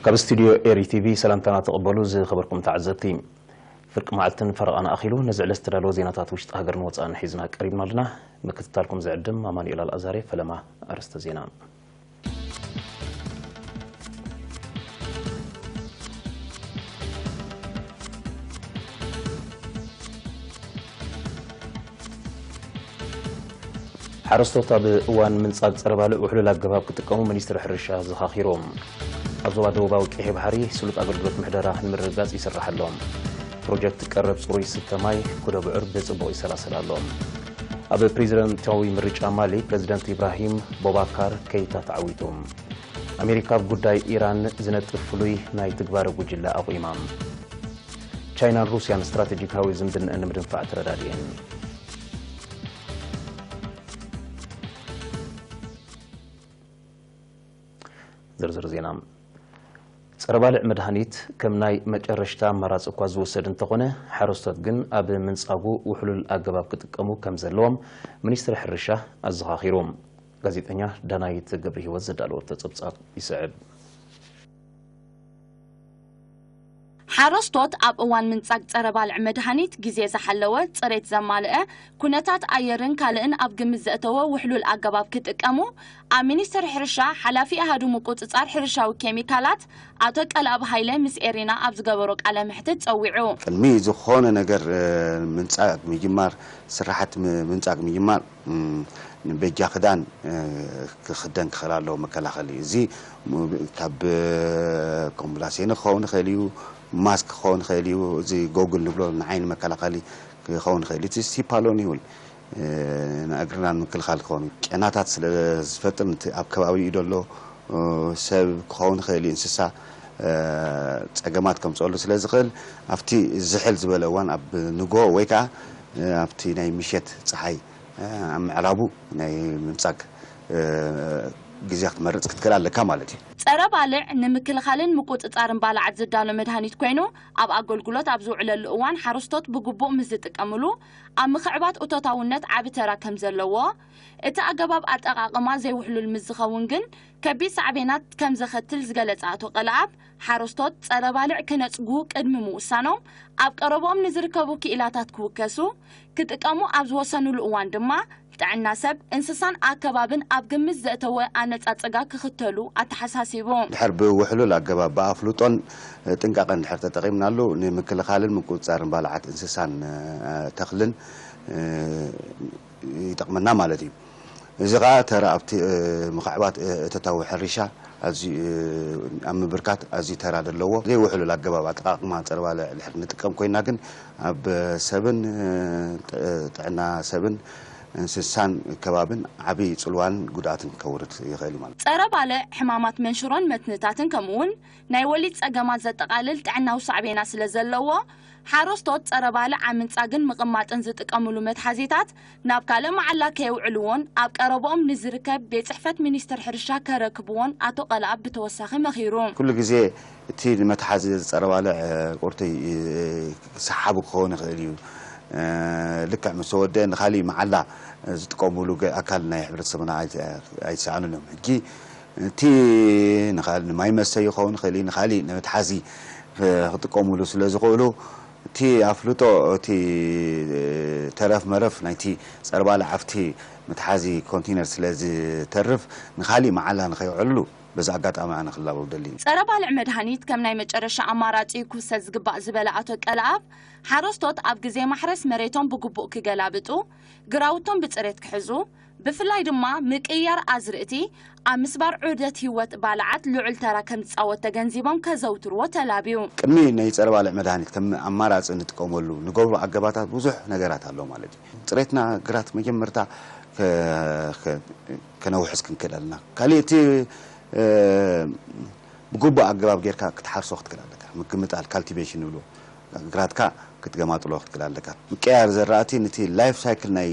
ካብ ስቱድዮ ኤሪ ቲቪ ሰላምታና ተቐበሉ ዝኸበርኩም ተዓዘብቲ። ፍርቂ መዓልትን ፈረቓን ኣኺሉ ነዚ ዕለት ዝተዳለወ ዜናታት ውሽጢ ሃገርን ወጻእን ሒዝና ቀሪብና ኣለና። ምክትታልኩም ዝዕድም ኣማኑኤል ኣልኣዛሬ። ፈለማ ኣርእስተ ዜና። ሓረስቶት ኣብ እዋን ምንጻግ ጸረ ባልዕ ውሕሉል ኣገባብ ክጥቀሙ ሚኒስትሪ ሕርሻ ዘኻኺሮም። ኣብ ዞባ ደቡባዊ ቀይሕ ባሕሪ ስሉጥ ኣገልግሎት ምሕደራ ንምርግጋጽ ይስራሕ ኣሎ። ፕሮጀክት ቀረብ ጽሩይ ስተ ማይ ኩደ ብዑር ብጽቡቕ ይሰላሰል ኣሎ። ኣብ ፕሬዚደንታዊ ምርጫ ማሊ ፕሬዚደንት ኢብራሂም ቦባካር ከይታ ተዓዊቱ። ኣሜሪካ ኣብ ጉዳይ ኢራን ዝነጥፍ ፍሉይ ናይ ትግባረ ጉጅለ ኣቑማ። ቻይናን ሩስያን ስትራቴጂካዊ ዝምድንአን ንምድንፋዕ ተረዳዲኤን። ዝርዝር ዜና። ጸረ ባልዕ መድሃኒት ከም ናይ መጨረሽታ ኣማራጺ እኳ ዝወሰድ እንተኾነ፣ ሓረስቶት ግን ኣብ ምንጻጉ ውሕሉል ኣገባብ ክጥቀሙ ከም ዘለዎም ሚኒስትሪ ሕርሻ ኣዘኻኺሩ። ጋዜጠኛ ዳናይት ገብረ ህይወት ዘዳለወቶ ጸብጻብ ይስዕብ። ሓረስቶት ኣብ እዋን ምንጻግ ጸረ ባልዕ መድሃኒት ግዜ ዝሓለወ፣ ጽሬት ዘማልአ፣ ኩነታት ኣየርን ካልእን ኣብ ግምት ዘእተወ ውሕሉል ኣገባብ ክጥቀሙ ኣብ ሚኒስቴር ሕርሻ ሓላፊ ኣሃዱ ምቁጽጻር ሕርሻዊ ኬሚካላት ኣቶ ቀልኣብ ሃይለ ምስ ኤሪና ኣብ ዝገበሮ ቃለ መሕትት ጸዊዑ። ቅድሚ ዝኾነ ነገር፣ እ፣ ምንጻግ ምጅማር፣ ስራሓት ም-፣ ምንጻግ ምጅማር፣ እም፣ በጃ ክዳን፣ እ፣ ክኽደን ክኽእል ኣለዎ መከላኸሊ። እዚ ም-፣ ካብ፣ እ፣ ኮምብላሴን ክኸውን ይኽእል እዩ፣ ማስክ ክኸውን ይኽእል እዩ። እዚ ጎግል ንብሎ ንዓይኒ መከላኸሊ ክኸውን ይኽእል እዩ። እቲ ሲፓሎን ይብል፣ እ፣ ንእግርና ንምክልኻል ክኸውን እዩ። ጨናታት ስለ ዝፈጥር፣ ነቲ ኣብ ከባቢኡ ዘሎ፣ እ፣ ሰብ ክኸውን ይኽእል እዩ፣ እንስሳ፣ እ፣ ጸገማት ከምጽኦሉ ስለ ዝኽእል፣ ኣብቲ ዝሕል ዝበለ እዋን፣ ኣብ ንግሆ ወይ ከኣ፣ እ፣ ኣብቲ ናይ ምሸት ጸሓይ፣ እ፣ ኣብ ምዕራቡ ናይ ምንጻግ፣ እ፣ ግዜ ክትመርጽ ክትክእል ኣለካ ማለት እዩ። ጸረ ባልዕ ንምክልኻልን ምቁጽጻርን ባልዓት ዝዳሎ መድሃኒት ኮይኑ፣ ኣብ ኣገልግሎት ኣብ ዝውዕለሉ እዋን ሓረስቶት ብግቡእ ምስ ዝጥቀምሉ፣ ኣብ ምኽዕባት እቶታውነት ዓቢ ተራ ከም ዘለዎ፣ እቲ ኣገባብ ኣጠቓቕማ ዘይውሕሉል ምስ ዝኸውን ግን፣ ከቢድ ሳዕቤናት ከም ዘኸትል ዝገለጸ ኣቶ ቀልኣብ፣ ሓረስቶት ጸረ ባልዕ ክነጽጉ ቅድሚ ምውሳኖም፣ ኣብ ቀረብኦም ንዝርከቡ ክኢላታት ክውከሱ፣ ክጥቀሙ ኣብ ዝወሰኑሉ እዋን ድማ፣ ጥዕና ሰብ፣ እንስሳን ኣከባብን ኣብ ግምት ዘእተወ ኣነጻጽጋ ክኽተሉ ኣተሓሳሲቡ። ድሕር ብውሕሉል ኣገባብ ብኣፍልጦን ጥንቃቐን ድሕር ተጠቒምናሉ፣ ንምክልኻልን ምቁጽጻርን ባልዓት እንስሳን፣ እ፣ ተኽልን፣ እ፣ ይጠቕመና ማለት እዩ። እዚ ኸኣ ተራ ኣብቲ፣ እ፣ ምኽዕባት፣ እ፣ እቶታዊ ሕርሻ ኣዝዩ፣ እ፣ ኣብ ምብርካት ኣዝዩ ተራ ዘለዎ። ዘይውሕሉል ኣገባብ ኣጠቓቕማ ጸረ ባልዕ ድሕር ንጥቀም ኮይና ግን፣ ኣብ ሰብን፣ እ፣ ጥ-፣ ጥዕና ሰብን እንስሳን ከባብን ዓቢ ጽልዋን ጉድኣትን ከውርድ ይኽእል እዩ ማለት እዩ። ጸረ ባልዕ፣ ሕማማት መንሽሮን መትንታትን፣ ከምኡውን ናይ ወሊድ ጸገማት ዘጠቓልል ጥዕናዊ ሳዕቤና ስለ ዘለዎ፣ ሓረስቶት ጸረ ባልዕ ኣብ ምንጻግን ምቕማጥን ዝጥቀምሉ መትሓዚታት ናብ ካልእ መዓላ ከየውዕልዎን ኣብ ቀረብኦም ንዝርከብ ቤት ጽሕፈት ሚኒስትር ሕርሻ ከረክብዎን ኣቶ ቀልኣብ ብተወሳኺ መኺሩ። ኩሉ ግዜ እቲ ንመትሓዚ ጸረ ባልዕ፣ እ፣ ቁርተይ፣ እ፣ ሰሓቢ ክኸውን ይኽእል እዩ። እ፣ ልክዕ ምስ ተወደአ ንኻሊእ መዓላ ዝጥቀሙሉ ገ-፣ ኣካል ናይ ሕብረተሰብና ኣይተ-፣ ኣይተሰኣኑን እዮም። ሕጂ እቲ ንኻል-፣ ንማይ መስተዪ ክኸውን ይኽእል እዩ፣ ንኻሊእ ንመትሓዚ፣ እ፣ ክጥቀሙሉ ስለ ዝኽእሉ፣ እቲ ኣፍልጦ፣ እቲ ተረፍ መረፍ ናይቲ ጸረ ባልዕ ኣብቲ መትሓዚ ኮንቴነር ስለ ዝተርፍ፣ ንኻሊእ መዓላ ንኸይውዕልሉ በዚ ኣጋጣሚ ኣነ ክላበው ደሊ። ጸረ ባልዕ መድሃኒት ከም ናይ መጨረሻ ኣማራጺ ክውሰድ ዝግባእ ዝበለ ኣቶ ቀልኣብ፣ ሓረስቶት ኣብ ግዜ ማሕረስ መሬቶም ብግቡእ ክገላብጡ፣ ግራውቶም ብጽሬት ክሕዙ፣ ብፍላይ ድማ ምቅይያር ኣዝርእቲ ኣብ ምስባር ዑደት ህይወት ባልዓት ልዑል ተራ ከም ዝጻወት ተገንዚቦም ከዘውትርዎ ተላብዩ። ቅድሚ ናይ ጸረ ባልዕ መድሃኒት ከም ኣማራጺ ንጥቀመሉ ንገብሮ ኣገባታት ብዙሕ ነገራት ኣሎ ማለት እዩ። ጽሬትና ግራት መጀመርታ ከ-፣ ከ-፣ ከነውሕስ ክንክእል ኣለና። ካሊእ እቲ፣ እ፣ ብግቡእ ኣገባብ ጌርካ ክትሓርሶ ክትክእል ኣለካ። ምግምጣል፣ ካልቲቬሽን ንብሎ፣ ግራትካ ክትገማጥሎ ክትክእል ኣለካ። ምቅያር ዘራእቲ ነቲ ላይፍ ሳይክል ናይ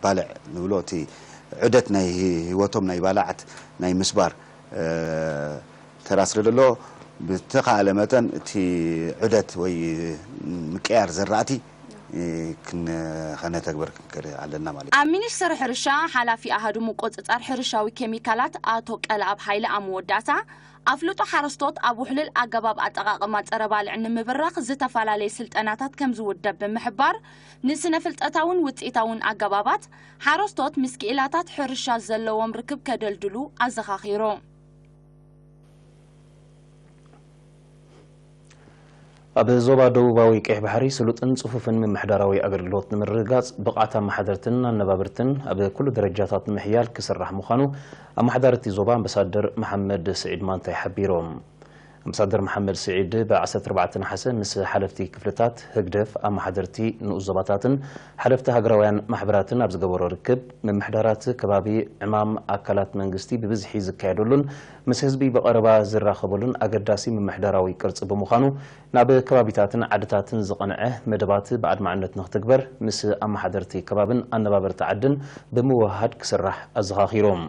ባልዕ ንብሎ፣ እቲ ዑደት ናይ ህይወቶም ናይ ባልዓት ናይ ምስባር፣ እ፣ ተራ ስለ ዘሎ፣ ብተኻእለ መጠን እቲ ዑደት ወይ ምቅያር ዘራእቲ እ፣ ክን-፣ ከነተግበር ክንክእል ኣለና ማለት እዩ። ኣብ ሚኒስቴር ሕርሻ ሓላፊ ኣሃዱ ምቁፅፃር ሕርሻዊ ኬሚካላት ኣቶ ቀለኣብ ሃይለ ኣብ መወዳእታ፣ ኣፍልጦ ሓረስቶት ኣብ ውሕሉል ኣገባብ ኣጠቓቕማ ፀረ ባልዕ ንምብራኽ ዝተፈላለየ ስልጠናታት ከም ዝውደብ ብምሕባር፣ ንስነ ፍልጠታውን ውፅኢታውን ኣገባባት ሓረስቶት ምስ ክኢላታት ሕርሻ ዘለዎም ርክብ ከደልድሉ ኣዘኻኺሩ። ኣብ ዞባ ደቡባዊ ቀይሕ ባሕሪ ስሉጥን ጽፉፍን ምምሕዳራዊ ኣገልግሎት ንምርግጋጽ ብቕዓት ኣመሓደርትን ኣነባብርትን ኣብ ኩሉ ደረጃታት ንምሕያል ክስራሕ ምዃኑ ኣመሓዳሪ እቲ ዞባ ኣምባሳደር መሓመድ ስዒድ ማንታይ ሓቢሮም። ኣምባሳደር መሓመድ ስዒድ ብ ዓሰርተ ኣርባዕተ ነሓሰ ምስ ሓለፍቲ ክፍልታት ህግደፍ፣ ኣመሓደርቲ ንኡስ ዞባታትን ሓለፍቲ ሃገራውያን ማሕበራትን ኣብ ዝገበሮ ርክብ፣ ምምሕዳራት ከባቢ ዕማም ኣካላት መንግስቲ ብብዝሒ ዝካየደሉን ምስ ህዝቢ ብቐረባ ዝራኸበሉን ኣገዳሲ ምምሕዳራዊ ቅርጺ ብምዃኑ፣ ናብ ከባቢታትን ዓድታትን ዝቐንዐ መደባት ብኣድማዕነት ንክትግበር ምስ ኣመሓደርቲ ከባብን ኣነባበርቲ ዓድን ብምውህሃድ ክስራሕ ኣዘኻኺሮም።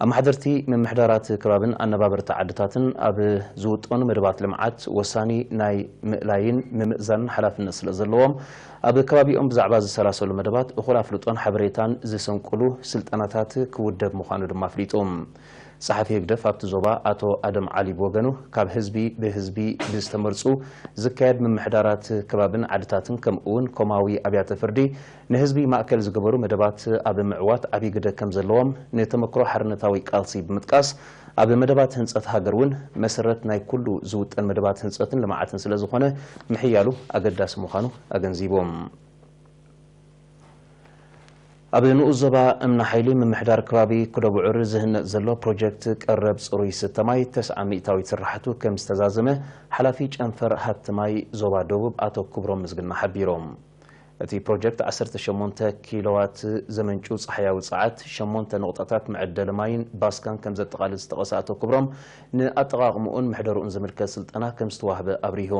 ኣመሓደርቲ ምምሕዳራት ከባብን ኣነባበርቲ ዓድታትን ኣብ ዝውጠኑ መደባት ልምዓት ወሳኒ ናይ ምእላይን ምምእዛንን ሓላፍነት ስለ ዘለዎም፣ ኣብ ከባቢኦም ብዛዕባ ዝሰላሰሉ መደባት እኹል ኣፍልጦን ሓበሬታን ዝሰንቁሉ ስልጠናታት ክውደብ ምዃኑ ድማ ኣፍሊጡ። ጸሓፊ ህግደፍ ኣብቲ ዞባ ኣቶ ኣደም ዓሊ ብወገኑ፣ ካብ ህዝቢ ብህዝቢ ብዝተመርጹ ዝካየድ ምምሕዳራት ከባብን ዓድታትን ከምኡ'ውን ኮማዊ ኣብያተ ፍርዲ ንህዝቢ ማእከል ዝገበሩ መደባት ኣብ ምዕዋት ዓቢ ግደ ከም ዘለዎም ንተመክሮ ሓርነታዊ ቃልሲ ብምጥቃስ፣ ኣብ መደባት ህንጸት ሃገር እውን መሰረት ናይ ኩሉ ዝውጠን መደባት ህንጸትን ልምዓትን ስለ ዝኾነ፣ ምሕያሉ ኣገዳሲ ምዃኑ ኣገንዚቦም። ኣብ ንኡስ ዞባ እምኒ ሓይሊ ምምሕዳር ከባቢ ኩደብዑር ዝህነጽ ዘሎ ፕሮጀክት ቀረብ ጽሩይ ስተ ማይ ተስዓ ሚእታዊት ስራሕቱ ከም ዝተዛዘመ ሓላፊ ጨንፈር ሃብቲ ማይ ዞባ ደቡብ ኣቶ ክብሮም ምስግና ሓቢሮም። እቲ ፕሮጀክት ዓሰርተ ሸሞንተ ኪሎዋት ዘመንጩ ጸሓያዊ ጸዓት፣ ሸሞንተ ነቑጣታት መዐደሊ ማይን ባስካን ከም ዘጠቓልል ዝጠቐሰ ኣቶ ክብሮም፣ ንኣጠቓቕምኡን ምሕደርኡን ዝምልከት ስልጠና ከም ዝተዋህበ ኣብሪሁ።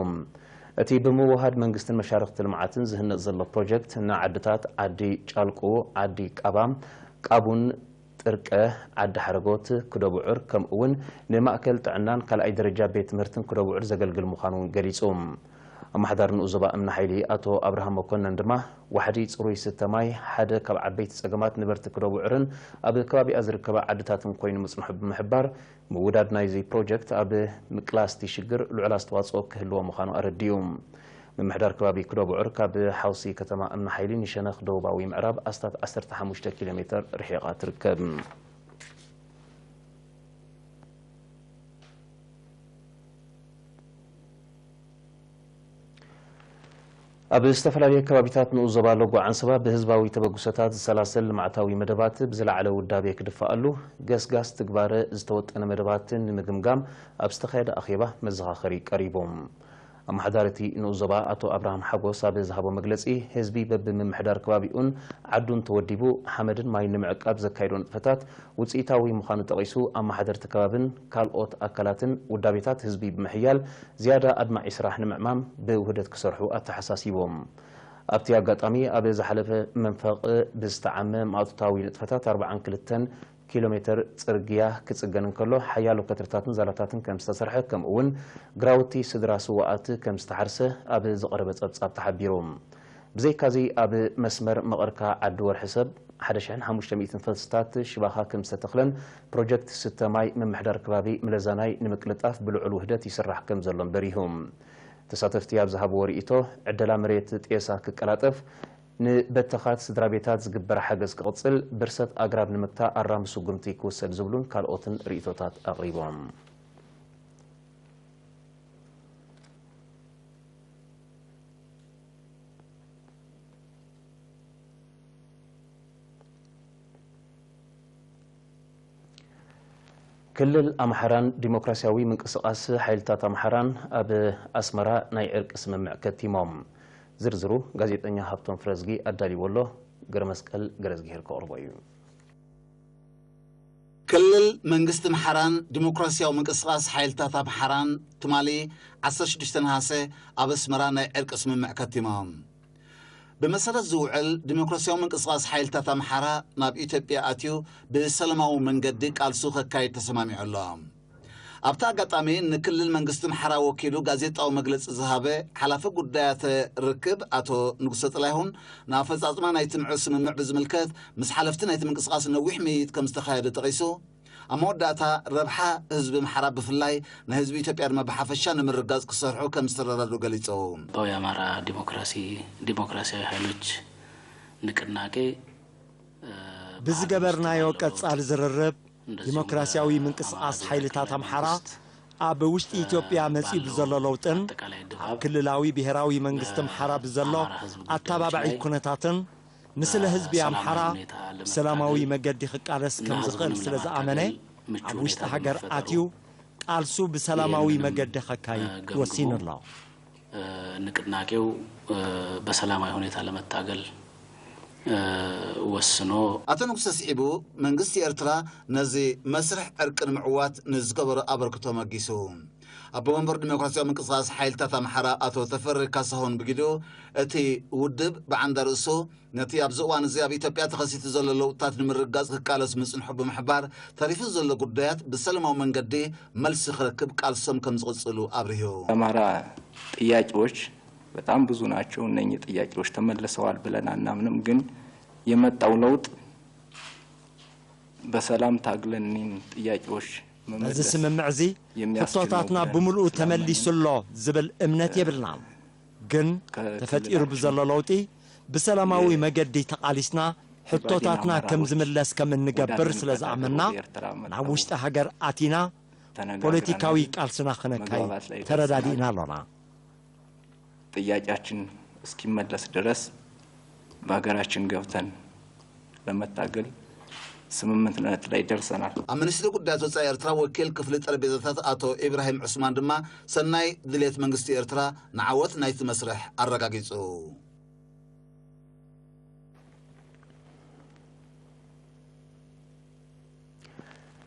እቲ ብምውህሃድ መንግስትን መሻርኽቲ ልምዓትን ዝህነጽ ዘሎ ፕሮጀክት ንዓድታት ዓዲ ጫልቁ፣ ዓዲ ቃባ፣ ቃቡን፣ ጥርቀ፣ ዓዲ ሓረጎት፣ ክደብዑር ከምኡ እውን ንማእከል ጥዕናን ካልኣይ ደረጃ ቤት ትምህርትን ክደብዑር ዘገልግል ምዃኑ እውን ገሊጹ። ኣመሓዳሪ ንኡስ ዞባ እምኒ ሓይሊ ኣቶ ኣብርሃም መኮነን ድማ ዋሕዲ ጽሩይ ስተ ማይ ሓደ ካብ ዓበይቲ ጸገማት ነበርቲ ክደብዑርን ኣብ ከባቢኣ ዝርከባ ዓድታትን ኮይኑ ምጽንሑ ብምሕባር፣ ምውዳድ ናይዚ ፕሮጀክት ኣብ ምቅላስ እቲ ሽግር ልዑል ኣስተዋጽኦ ክህልዎ ምዃኑ ኣረዲኡ። ምምሕዳር ከባቢ ክደብዑር ካብ ሓውሲ ከተማ እምኒ ሓይሊ ንሸነኽ ደቡባዊ ምዕራብ ኣስታት ዓሰርተ ሓሙሽተ ኪሎ ሜተር ርሒቓ ትርከብ። ኣብ ዝተፈላለዩ ከባቢታት ንኡስ ዞባ ሎጎ ዓንሰባ ብህዝባዊ ተበግሶታት ዝሰላሰል ልምዓታዊ መደባት ብዝለዓለ ውዳቤ ክድፋኣሉ ገስጋስ ትግባረ ዝተወጠነ መደባት ንምግምጋም ኣብ ዝተኻየደ ኣኼባ መዘኻኸሪ ቀሪቡ። ኣመሓዳሪ እቲ ንኡስ ዞባ ኣቶ ኣብርሃም ሓጎስ ኣብ ዝሃቦ መግለጺ፣ ህዝቢ በብምምሕዳር ከባቢኡን ዓዱን ተወዲቡ ሓመድን ማይን ንምዕቃብ ዘካየዶ ንጥፈታት ውፅኢታዊ ምዃኑ ጠቒሱ፣ ኣመሓደርቲ ከባብን ካልኦት ኣካላትን ውዳቤታት ህዝቢ ብምሕያል ዝያዳ ኣድማዒ ስራሕ ንምዕማም ብውህደት ክሰርሑ ኣተሓሳሲቦም። ኣብቲ ኣጋጣሚ ኣብ ዝሓለፈ መንፈቕ ብዝተዓመ ማእቶታዊ ንጥፈታት ኣርብዓን ክልተን ኪሎ ሜተር ጽርግያ ክጽገን እንከሎ ሓያሎ ከትርታትን ዛላታትን ከም ዝተሰርሐ ከምኡ እውን ግራውቲ ስድራ ስዋኣት ከም ዝተሓርሰ ኣብ ዝቐረበ ጸብጻብ ተሓቢሩ። ብዘይካዚ ኣብ መስመር መቐርካ ዓዲ ወርሒ ሰብ ሓደ ሽሕን ሓሙሽተ ሚእትን ፈልስታት ሽባኻ ከም ዝተተኽለን ፕሮጀክት ስተ ማይ ምምሕዳር ከባቢ ምለዛናይ ንምቅልጣፍ ብልዑል ውህደት ይስራሕ ከም ዘሎን በሪሁ። ተሳተፍቲ ኣብ ዝሃብዎ ርእይቶ፣ ዕደላ መሬት ጤሳ ክቀላጠፍ፣ ንበተኻት ስድራ ቤታት ዝግበር ሓገዝ ክቕጽል፣ ብርሰት ኣግራብ ንምግታእ ኣራሚ ስጉምቲ ክውሰድ ዝብሉን ካልኦትን ርእይቶታት ኣቕሪቦም። ክልል ኣምሓራን ዲሞክራሲያዊ ምንቅስቓስ ሓይልታት ኣምሓራን ኣብ ኣስመራ ናይ ዕርቂ ስምምዕ ከቲሞም። ዝርዝሩ ጋዜጠኛ ሃብቶም ፍረዝጊ ኣዳልይዎ ኣሎ። ገረመስቀል ገረዝግሄር ከቕርቦ እዩ። ክልል መንግስቲ ኣምሓራን ዲሞክራሲያዊ ምንቅስቓስ ሓይልታት ኣምሓራን ትማሊ ዓሰርተ ሽዱሽተ ነሃሰ ኣብ ኣስመራ ናይ ዕርቂ ስምምዕ ከቲሞም። ብመሰረት ዝውዕል ዲሞክራሲያዊ ምንቅስቓስ ሓይልታት ኣምሓራ ናብ ኢትዮጵያ ኣትዩ ብሰላማዊ መንገዲ ቃልሱ ከካይድ ተሰማሚዑ ኣሎ። ኣብቲ ኣጋጣሚ ንክልል መንግስቲ ኣምሓራ ወኪሉ ጋዜጣዊ መግለጺ ዝሃበ ሓላፊ ጉዳያት ርክብ ኣቶ ንጉሰ ጥላይሁን፣ ንኣፈጻጽማ ናይቲ ምዑት ስምምዕ ብዝምልከት ምስ ሓለፍቲ ናይቲ ምንቅስቓስ ነዊሕ ምይይጥ ከም ዝተኻየደ ጠቒሱ፣ ኣብ መወዳእታ ረብሓ ህዝቢ ኣምሓራ ብፍላይ ናይ ህዝቢ ኢትዮጵያ ድማ ብሓፈሻ ንምርጋጽ ክሰርሑ ከም ዝተረዳድኡ ገሊጹ። የአማራ ዲሞክራሲ፣ ዲሞክራሲያዊ ኃይሎች ንቅናቄ፣ እ፣ ብዝገበርናዮ ቀጻሊ ዝርርብ፣ ዲሞክራሲያዊ ምንቅስቓስ ሓይልታት ኣምሓራ ኣብ ውሽጢ ኢትዮጵያ መጺኡ ብዘሎ ለውጥን ኣብ ክልላዊ ብሔራዊ መንግስቲ ኣምሓራ ብዘሎ ኣተባባዒ ኩነታትን፣ ንስለ ህዝቢ ኣምሓራ ብሰላማዊ መገዲ ክቃለስ ከም ዝኽእል ስለ ዝኣመነ፣ ኣብ ውሽጢ ሃገር ኣትዩ ቃልሱ ብሰላማዊ መገዲ ከካይድ ወሲኑ ኣሎ። እ፣ ንቅናቄው፣ እ፣ በሰላማዊ ሁኔታ ለመታገል፣ እ፣ ወስኖ። ኣቶ ንጉሰ ስዒቡ፣ መንግስቲ ኤርትራ ነዚ መስርሕ ዕርቂ ንምዕዋት ንዝገበሮ ኣበርክቶ መጊሱ። ኣቦ መንበር ዲሞክራሲያዊ ምንቅስቓስ ሓይልታት ኣምሓራ ኣቶ ተፈሪ ካሳሁን ብጊዱ፣ እቲ ውድብ ብዓንዳ ርእሱ ነቲ ኣብዚ እዋን እዚ ኣብ ኢትዮጵያ ተኸሲቱ ዘሎ ለውጥታት ንምርግጋጽ ክቃለስ ምጽንሑ ብምሕባር፣ ተሪፉ ዘሎ ጉዳያት ብሰላማዊ መንገዲ መልሲ ክረክብ ቃልሶም ከም ዝቕጽሉ ኣብሪሁ። የአማራ ጥያቄዎች በጣም ብዙ ናቸው። እነኚህ ጥያቄዎች ተመልሰዋል ብለን አናምንም። ግን የመጣው ለውጥ በሰላም ታግለን እኒህን ጥያቄዎች በዚ መመለስ ስምምዕ እዚ የሚያስችል ነው ሕቶታትና ብለን ብምልኡ ተመሊሱ ስላመንን፣ ኣሎ ዝብል እምነት የብልናን። ግን ከክልላችን ተፈጢሩ ብዘሎ ለውጢ ብሰላማዊ የ-፣ መገዲ ተቓሊስና ብአዴን ሕቶታትና ኣመራሮች ከም ዝምለስ ከም እንገብር ወዳለን ስለ ዝኣመንና፣ ወታደራዊ ኤርትራ ናብ መጥተው ውሽጢ ሃገር ኣቲና ተነጋግረናል። ፖለቲካዊ ቃልስና ክነካይድ መግባባት ላይ ተረዳዲእና ደርሰናል። ኣሎና። ጥያቄያችን እስኪመለስ ድረስ በሀገራችን ገብተን ለመታገል ስምምነት ላይ ደርሰናል። ኣብ ሚኒስትሪ ጉዳያት ወጻኢ ኤርትራ ወኪል ክፍሊ ጠረጴዛታት ኣቶ ኢብራሂም ዑስማን ድማ፣ ሰናይ ድሌት መንግስቲ ኤርትራ ንዓወት ናይቲ መስርሕ ኣረጋጊጹ።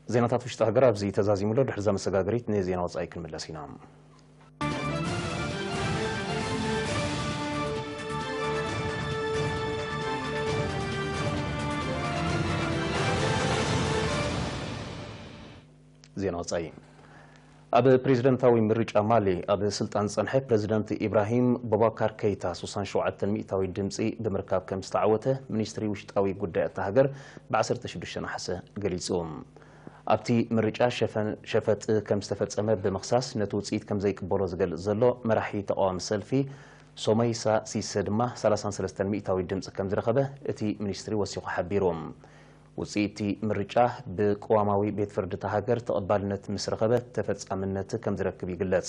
ዜናታት ውሽጢ ሃገር ኣብዚ ተዛዚሙ ኣሎ። ድሕሪ እዛ መሰጋገሪት ንዜና ወጻኢ ክንምለስ ኢና። ዜና ወጻኢ። ኣብ ፕሬዝደንታዊ ምርጫ ማሊ ኣብ ስልጣን ዝጸንሐ ፕሬዝደንት ኢብራሂም ቦባካር ከይታ ሱሳን ሸውዓተን ሚእታዊ ድምጺ ብምርካብ ከም ዝተዓወተ ሚኒስትሪ ውሽጣዊ ጉዳይ እታ ሃገር ብ ዓሰርተ ሽዱሽተ ነሓሰ ገሊጹ። ኣብቲ ምርጫ ሸፈን-፣ ሸፈጥ ከም ዝተፈጸመ ብምኽሳስ ነቲ ውጽኢት ከም ዘይቅበሎ ዝገልጽ ዘሎ መራሒ ተቓዋሚ ሰልፊ ሶመይሳ ሲሰ ድማ ሰላሳን ሰለስተን ሚእታዊ ድምጺ ከም ዝረኸበ እቲ ሚኒስትሪ ወሲኹ ሓቢሩ። ውጽኢት እቲ ምርጫ ብቅዋማዊ ቤት ፍርዲ እታ ሃገር ተቐባልነት ምስ ረኸበ ተፈጻምነት ከም ዝረክብ ይግለጽ።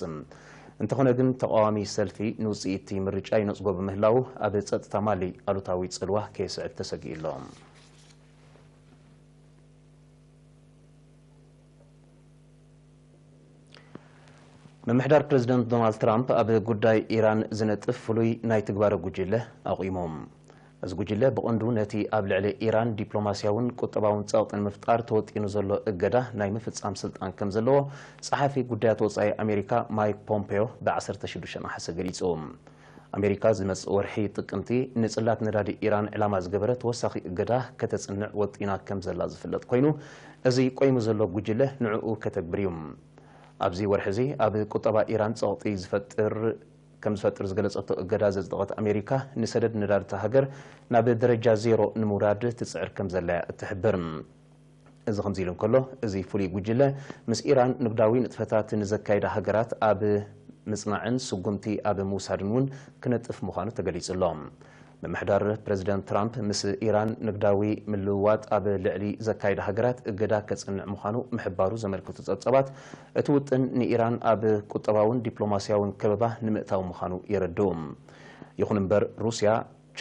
እንተኾነ ግን ተቓዋሚ ሰልፊ ንውጽኢት እቲ ምርጫ ይነጽጎ ብምህላዉ ኣብ ጸጥታ ማሊ ኣሉታዊ ጽልዋ ከየስዕብ ተሰጊኡ ኣሎ። ምምሕዳር ፕሬዝደንት ዶናልድ ትራምፕ ኣብ ጉዳይ ኢራን ዝነጥፍ ፍሉይ ናይ ትግባረ ጉጅለ ኣቑሙ። እዚ ጉጅለ ብቐንዱ ነቲ ኣብ ልዕሊ ኢራን ዲፕሎማስያውን ቁጠባውን ጸቕጢ ንምፍጣር ተወጢኑ ዘሎ እገዳ ናይ ምፍጻም ስልጣን ከም ዘለዎ ጸሓፊ ጉዳያት ወጻኢ ኣሜሪካ ማይክ ፖምፔዮ ብ ዓሰርተ ሽዱሽተ ነሓሰ ገሊጹ። ኣሜሪካ ዝመጽእ ወርሒ ጥቅምቲ ንጽላት ነዳዲ ኢራን ዕላማ ዝገበረ ተወሳኺ እገዳ ከተጽንዕ ወጢና ከም ዘላ ዝፍለጥ ኮይኑ፣ እዚ ቆይሙ ዘሎ ጉጅለ ንዕኡ ከተግብር እዩ። ኣብዚ ወርሒ እዚ ኣብ ቁጠባ ኢራን ጸቕጢ ዝፈጥር፣ ከም ዝፈጥር ዝገለጸቶ እገዳ ዘጽደቐት ኣሜሪካ፣ ንሰደድ ነዳዲ እታ ሃገር ናብ ደረጃ ዜሮ ንምውራድ ትጽዕር ከም ዘላ እያ እትሕብር። እዚ ከምዚ ኢሉ እንከሎ፣ እዚ ፍሉይ ጉጅለ ምስ ኢራን ንግዳዊ ንጥፈታት ንዘካይዳ ሃገራት ኣብ ምጽናዕን ስጉምቲ ኣብ ምውሳድን እውን ክነጥፍ ምዃኑ ተገሊጹ ኣሎ። ምምሕዳር ፕሬዝደንት ትራምፕ ምስ ኢራን ንግዳዊ ምልውዋጥ ኣብ ልዕሊ ዘካይዳ ሃገራት እገዳ ከጽንዕ ምዃኑ ምሕባሩ ዘመልክቱ ጸብጻባት፣ እቲ ውጥን ንኢራን ኣብ ቁጠባውን ዲፕሎማስያውን ከበባ ንምእታው ምዃኑ የረድኡ። ይኹን እምበር፣ ሩስያ፣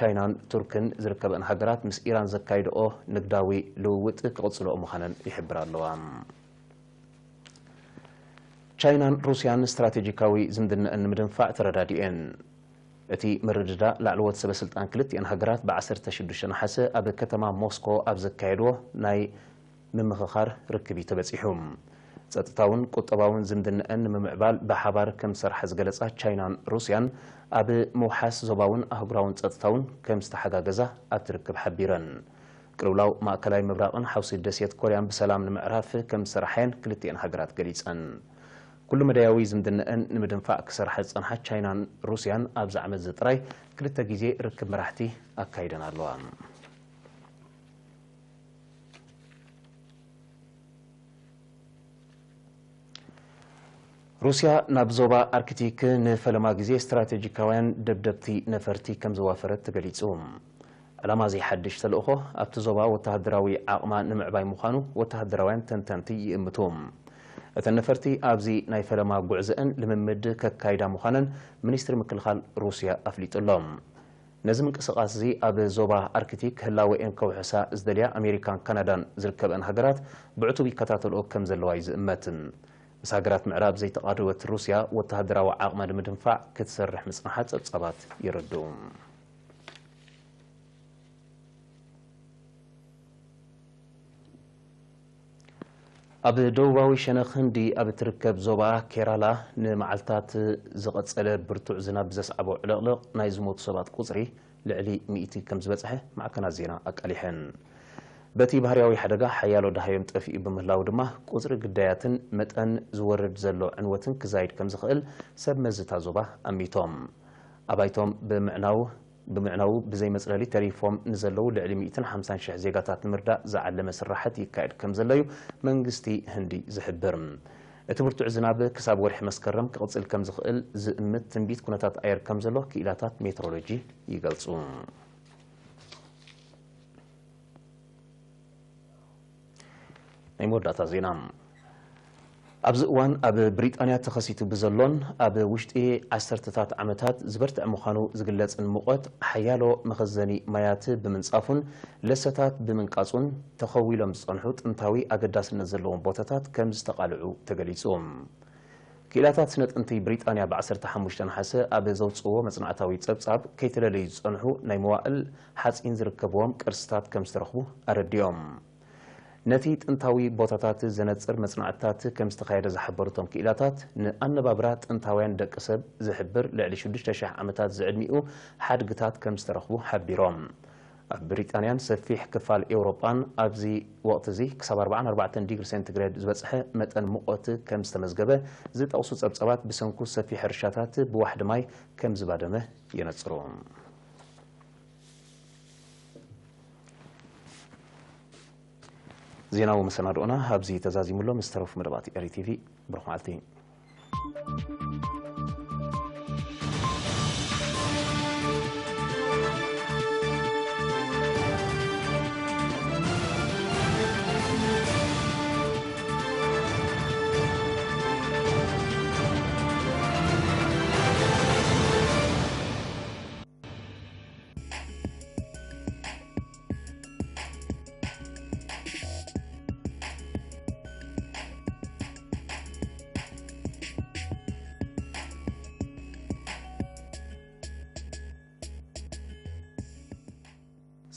ቻይናን ቱርክን ዝርከበኣን ሃገራት ምስ ኢራን ዘካይድኦ ንግዳዊ ልውውጥ ክቕጽልኦ ምዃነን ይሕብራ ኣለዋ። ቻይናን ሩስያን ስትራቴጂካዊ ዝምድናኣን ንምድንፋዕ ተረዳዲኤን። እቲ ምርድዳእ ላዕለዎት ሰበ ስልጣን ክልቲኣን ሃገራት ብ ዓሰርተ ሽዱሽተ ነሓሰ ኣብ ከተማ ሞስኮ ኣብ ዘካየድዎ ናይ ምምኽኻር ርክብ እዩ ተበጺሑ። ጸጥታውን ቁጠባውን ዝምድናኣን ንምምዕባል ብሓባር ከም ዝሰርሓ ዝገለጻ ቻይናን ሩስያን፣ ኣብ ምውሓስ ዞባውን ኣህጉራውን ጸጥታውን ከም ዝተሓጋገዛ ኣብቲ ርክብ ሓቢረን። ቅልውላው ማእከላይ ምብራቕን ሓውሲ ደሴት ኮርያን ብሰላም ንምዕራፍ ከም ዝሰርሓ እየን ክልቲኤን ሃገራት ገሊጸን። ኩሉ መዳያዊ ዝምድነአን ንምድንፋዕ ክሰርሓ ዝጸንሓ ቻይናን ሩስያን ኣብዚ ዓመት እዚ ጥራይ ክልተ ግዜ ርክብ መራሕቲ ኣካይደን ኣለዋ። ሩስያ ናብ ዞባ ኣርክቲክ ንፈለማ ግዜ ስትራቴጂካውያን ደብደብቲ ነፈርቲ ከም ዘዋፈረት ተገሊጹ። ዕላማ እዚ ሓድሽ ተልእኾ ኣብቲ ዞባ ወተሃደራዊ ዓቕማ ንምዕባይ ምዃኑ ወተሃደራውያን ተንተንቲ ይእምቱ። እተን ነፈርቲ ኣብዚ ናይ ፈለማ ጉዕዘአን ልምምድ ከካይዳ ምዃነን ሚኒስትሪ ምክልኻል ሩስያ ኣፍሊጡ ኣሎ። ነዚ ምንቅስቓስ እዚ ኣብ ዞባ ኣርክቲክ ህላወኤን ከውሕሳ ዝደልያ ኣሜሪካን ካናዳን ዝርከበን ሃገራት ብዕቱብ ይከታተልኦ ከም ዘለዋ እዩ ዝእመት። ምስ ሃገራት ምዕራብ ዘይተቓደወት ሩስያ ወተሃደራዊ ዓቕማ ንምድንፋዕ ክትሰርሕ ምጽንሓ ጸብጻባት የረድኡ። ኣብ ደቡባዊ ሸነኽ ህንዲ ኣብ እትርከብ ዞባ ኬራላ ንመዓልታት ዝቐጸለ ብርቱዕ ዝናብ ብዘስዓቦ ዕልቕልቕ ናይ ዝሞቱ ሰባት ቁጽሪ ልዕሊ ሚእቲ ከም ዝበጽሐ ማዕከናት ዜና ኣቃሊሐን። በቲ ባህርያዊ ሓደጋ ሓያሎ ደሃዮም ጠፊኡ ብምህላዉ ድማ ቁጽሪ ግዳያትን መጠን ዝወርድ ዘሎ ዕንወትን ክዛይድ ከም ዝኽእል ሰብ መዚ እታ ዞባ ኣሚቶም። ኣባይቶም ብምዕናው ብምዕናዉ ብዘይ መጽለሊ ተሪፎም ንዘለዉ ልዕሊ ሚእትን ሓምሳን ሽሕ ዜጋታት ንምርዳእ ዝዓለመ ስራሕት ይካየድ ከም ዘሎ እዩ መንግስቲ ህንዲ ዝሕብር። እቲ ብርቱዕ ዝናብ ክሳብ ወርሒ መስከረም ክቕጽል ከም ዝኽእል ዝእምት ትንቢት ኩነታት ኣየር ከም ዘሎ ክኢላታት ሜትሮሎጂ ይገልጹ። ናይ መወዳእታ ዜና። ኣብዚ እዋን ኣብ ብሪጣንያ ተኸሲቱ ብዘሎን ኣብ ውሽጢ ዓሰርተታት ዓመታት ዝበርትዐ ምዃኑ ዝግለጽን ሙቐት ሓያሎ መኸዘኒ ማያት ብምንጻፉን ለሰታት ብምንቃጹን ተኸዊሎም ዝጸንሑ ጥንታዊ ኣገዳስነት ዘለዎም ቦታታት ከም ዝተቓልዑ ተገሊጹ። ክኢላታት ስነ ጥንቲ ብሪጣንያ ብ ዓሰርተ ሓሙሽተ ነሓሰ ኣብ ዘውጽእዎ መጽናዕታዊ ጸብጻብ ከይተለለዩ ዝጸንሑ ናይ መዋእል ሓጺን ዝርከብዎም ቅርስታት ከም ዝተረኽቡ ኣረዲኦም። ነቲ ጥንታዊ ቦታታት ዘነጽር መጽናዕትታት ከም ዝተኻየደ ዝሓበሩ እቶም ክኢላታት፣ ንኣነባብራ ጥንታውያን ደቂ ሰብ ዝሕብር ልዕሊ ሽዱሽተ ሽሕ ዓመታት ዝዕድሚኡ ሓድግታት ከም ዝተረኽቡ ሓቢሮም። ኣብ ብሪጣንያን ሰፊሕ ክፋል ኤውሮጳን ኣብዚ ወቕቲ እዚ ክሳብ ኣርባዓን ኣርባዕተን ዲግሪ ሴንቲግሬድ ዝበጽሐ መጠን ሙቐት ከም ዝተመዝገበ ዝጠቕሱ ጸብጻባት፣ ብሰንኩ ሰፊሕ ሕርሻታት ብዋሕዲ ማይ ከም ዝባደመ የነጽሩ። ዜናዊ መሰናድኦና ኣብዚ ተዛዚሙ ኣሎ። ምስ ተረፉ መደባት ኤሪ ቲቪ ብሩኽ መዓልቲ።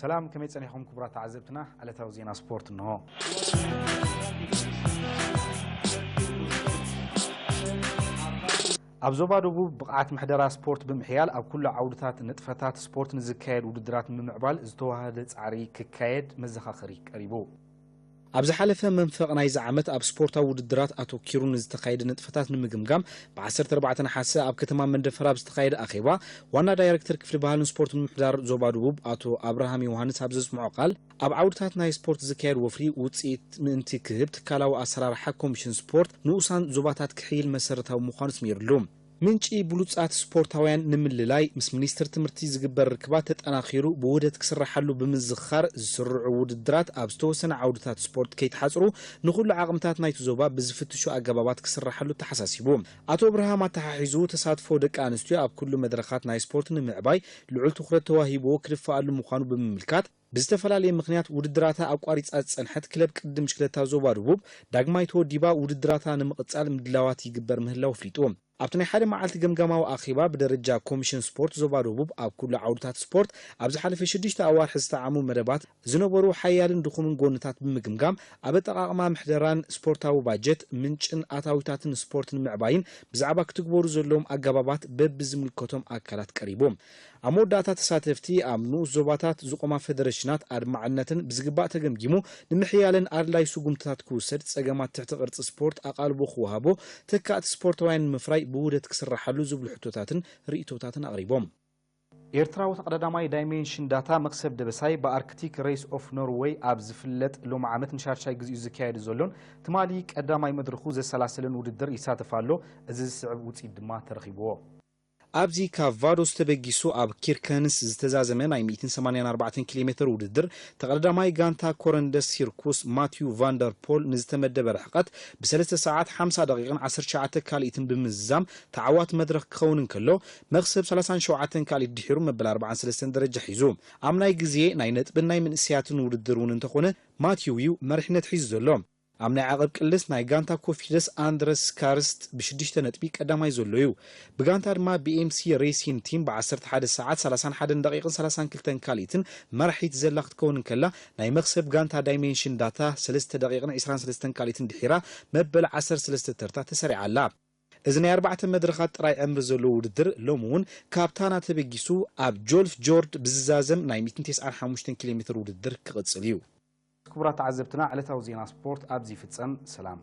ሰላም፣ ከመይ ጸኒሕኩም ክቡራት ተዓዘብትና? ዕለታዊ ዜና ስፖርት እንሆ። ኣብ ዞባ ደቡብ ብቕዓት ምሕደራ ስፖርት ብምሕያል ኣብ ኩሉ ዓውድታት ንጥፈታት ስፖርት ንዝካየድ ውድድራት ንምምዕባል ዝተዋህደ ጻዕሪ ክካየድ መዘኻኸሪ ቀሪቡ። ኣብ ዝሓለፈ መንፈቕ ናይዚ ዓመት ኣብ ስፖርታዊ ውድድራት ኣተኲሩ ንዝተኻየደ ንጥፈታት ንምግምጋም ብ ዓሰርተ ኣርባዕተ ነሓሰ ኣብ ከተማ መንደፈራ ኣብ ዝተኻየደ ኣኼባ ዋና ዳይረክተር ክፍሊ ባህልን ስፖርትን ምምሕዳር ዞባ ደቡብ ኣቶ ኣብርሃም ዮሃንስ ኣብ ዘስምዖ ቃል፣ ኣብ ዓውድታት ናይ ስፖርት ዝካየድ ወፍሪ ውጽኢት ምእንቲ ክህብ ትካላዊ ኣሰራርሓ ኮሚሽን ስፖርት ንኡሳን ዞባታት ክሕይል መሰረታዊ ምዃኑ ኣስሚሩሉ። ምንጪ ብሉጻት ስፖርታውያን ንምልላይ ምስ ሚኒስትር ትምህርቲ ዝግበር ርክባት ተጠናኺሩ ብውህደት ክስራሓሉ ብምዝኽኻር፣ ዝስርዑ ውድድራት ኣብ ዝተወሰነ ዓውድታት ስፖርት ከይተሓጽሩ ንኹሉ ዓቕምታት ናይቲ ዞባ ብዝፍትሹ ኣገባባት ክስራሓሉ ተሓሳሲቡ። ኣቶ ኣብርሃም ኣተሓሒዙ፣ ተሳትፎ ደቂ ኣንስትዮ ኣብ ኩሉ መድረኻት ናይ ስፖርት ንምዕባይ ልዑል ትኹረት ተዋሂብዎ ክድፋኣሉ ምዃኑ ብምምልካት፣ ብዝተፈላለየ ምኽንያት ውድድራታ ኣቋሪጻ ዝጸንሐት ክለብ ቅድድም ብሽክለታ ዞባ ደቡብ ዳግማይ ተወዲባ ውድድራታ ንምቕጻል ምድላዋት ይግበር ምህላው ኣፍሊጡ። ኣብቲ ናይ ሓደ መዓልቲ ገምጋማዊ ኣኼባ ብደረጃ ኮሚሽን ስፖርት ዞባ ደቡብ ኣብ ኩሉ ዓውድታት ስፖርት ኣብ ዝሓለፈ ሽዱሽተ ኣዋርሒ ዝተዓሙ መደባት ዝነበሩ ሓያልን ድኹምን ጎንታት ብምግምጋም ኣብ ኣጠቓቕማ ምሕደራን ስፖርታዊ ባጀት ምንጭን ኣታዊታትን ስፖርት ንምዕባይን ብዛዕባ ክትግበሩ ዘለዎም ኣገባባት በብዝምልከቶም ኣካላት ቀሪቡ። ኣብ መወዳእታ ተሳተፍቲ ኣብ ንኡስ ዞባታት ዝቖማ ፈደረሽናት ኣድማዕነትን ብዝግባእ ተገምጊሙ ንምሕያለን ኣድላይ ስጉምትታት ክውሰድ፣ ጸገማት ትሕቲ ቅርጺ ስፖርት ኣቓልቦ ክወሃቦ፣ ተካእቲ ስፖርታውያን ንምፍራይ ብውህደት ክስራሓሉ ዝብሉ ሕቶታትን ርእይቶታትን ኣቕሪቦም። ኤርትራዊ ተቐዳዳማይ ዳይሜንሽን ዳታ መኽሰብ ደበሳይ ብኣርክቲክ ሬስ ኦፍ ኖርወይ ኣብ ዝፍለጥ ሎሚ ዓመት ንሻድሻይ ግዜኡ ዝካየድ ዘሎን ትማሊ ቀዳማይ መድረኹ ዘሰላሰለን ውድድር ይሳተፍ ኣሎ። እዚ ዝስዕብ ውፅኢት ድማ ተረኺብዎ። ኣብዚ ካብ ቫዶስ ተበጊሱ ኣብ ኪርከንስ ዝተዛዘመ ናይ ሚእትን ሰማንያን ኣርባዕተን ኪሎ ሜትር ውድድር ተቐዳዳማይ ጋንታ ኮረንደስ ሲርኩስ ማቲዩ ቫንደር ፖል ንዝተመደበ ርሕቀት ብሰለስተ ሰዓት ሓምሳ ደቂቕን ዓሰርተ ትሽዓተ ካልኢትን ብምዝዛም ተዓዋት መድረኽ ክኸውን እንከሎ፣ መኽሰብ ሰላሳን ሸውዓተን ካልኢት ድሒሩ መበል ኣርባዓን ሰለስተን ደረጃ ሒዙ። ኣብ ናይ ግዜ ናይ ነጥብን ናይ መንእሰያትን ውድድር እውን እንተኾነ ማቲዩ እዩ መሪሕነት ሒዙ ዘሎ። ኣብ ናይ ዓቐብ ቅልስ ናይ ጋንታ ኮፊደስ ኣንድረስ ካርስት ብሽዱሽተ ነጥቢ ቀዳማይ ዘሎ እዩ። ብጋንታ ድማ ቢ ኤም ሲ ሬሲን ቲም ብ ዓሰርተ ሓደ ሰዓት ሰላሳን ሓደን ደቂቕን ሰላሳን ክልተን ካልኢትን መራሒት ዘላ ክትከውን እንከላ፣ ናይ መኽሰብ ጋንታ ዳይሜንሽን ዳታ ሰለስተ ደቂቕን ዕስራን ሰለስተን ካልኢትን ድሒራ መበል ዓሰርተ ሰለስተ ተርታ ተሰሪዓ ኣላ። እዚ ናይ ኣርባዕተ መድረኻት ጥራይ ዕምሪ ዘለዎ ውድድር ሎሚ እውን ካብ ታና ተበጊሱ ኣብ ጆልፍ ጆርድ ብዝዛዘም ናይ ሚእትን ተስዓን ሓሙሽተን ኪሎ ሜትር ውድድር ክቕጽል እዩ። ክቡራት ተዓዘብትና፣ ዕለታዊ ዜና ስፖርት ኣብዚ ይፍጸም። ሰላም።